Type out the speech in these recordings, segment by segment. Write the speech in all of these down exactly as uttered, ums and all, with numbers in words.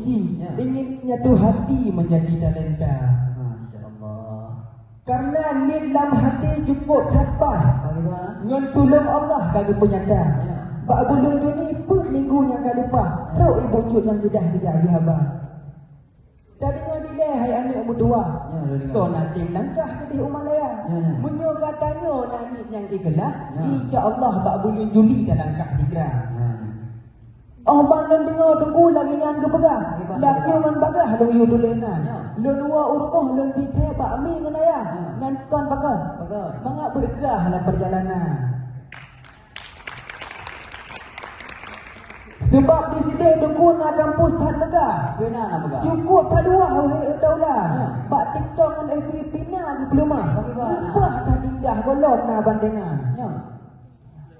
Ingin nyatu hati menjadi talenta. Masya Allah. Karena niet lam hati cukup that paih. Bagaimana? Ngon tulông Allah ka geupeunyata. Ya. Bak buleuen Juni peuet minggu nyang ka leupah, trok ibu cut nyang jeudah geujak jih haba. Tadeungoe dilée hai aneuk meutuah. Ya, tadeungoe. Soe na tem langkah keudeh u Malaya. Ya, ya. Meunyoe gata nyoe na niet nyang jikeulaih, ya, insya Allah bak buleuen Juli talangkah digra. Ya. Oh ban lôn deungoe Teungku lagée nyan geupeugah, lagée nyan geupeugah, lak nyoe ngon bagaih lôn yue tuléh nan. Ya. Lôn woe u rumoh lôn bi thée bak mi ngon ayah. Ya. Nan kon pakon? Pakon? Mangat beureukaih lam peurjalanan. Seubab di sideh Teungku na kampus that megah. Beuna na megah. Cukup that luwah wahai Daula. Ya. Bak TikTok ngon F B pina geupeuleumah. Bagaimana? Lumpah that indah gohlom na bandengan. Ya.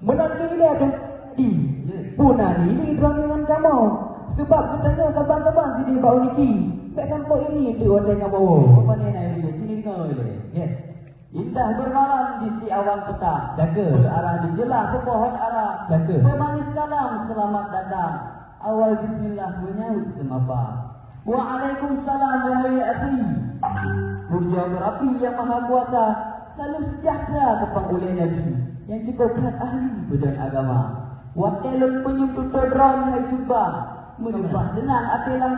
Meunan keu ilée Teungku di. Ya. Puna nili droeneuh ngon kamoe. Seubab geutanyoe saban-saban sideh bak uniki. Bék sampoe iri untuk watée kamoe. Apa ni na iri? Sini dengar ilée. Ya. Indah bermalam di siawan petang. Cakep. Berarah di jelah pepohon ara. Cakep. Pemanis kalam selamat datang. Awal bismillah menyahut semapa. Waalaikumsalam wahai akhi. Puja bak Rabbi yang Maha Kuasa. Salam sejahtera keu pang ulée Nabi yang cukup that ahli beudôh agama. Watée lôn peunyum tutoe droe hai cuba, meuleupah seunang até lam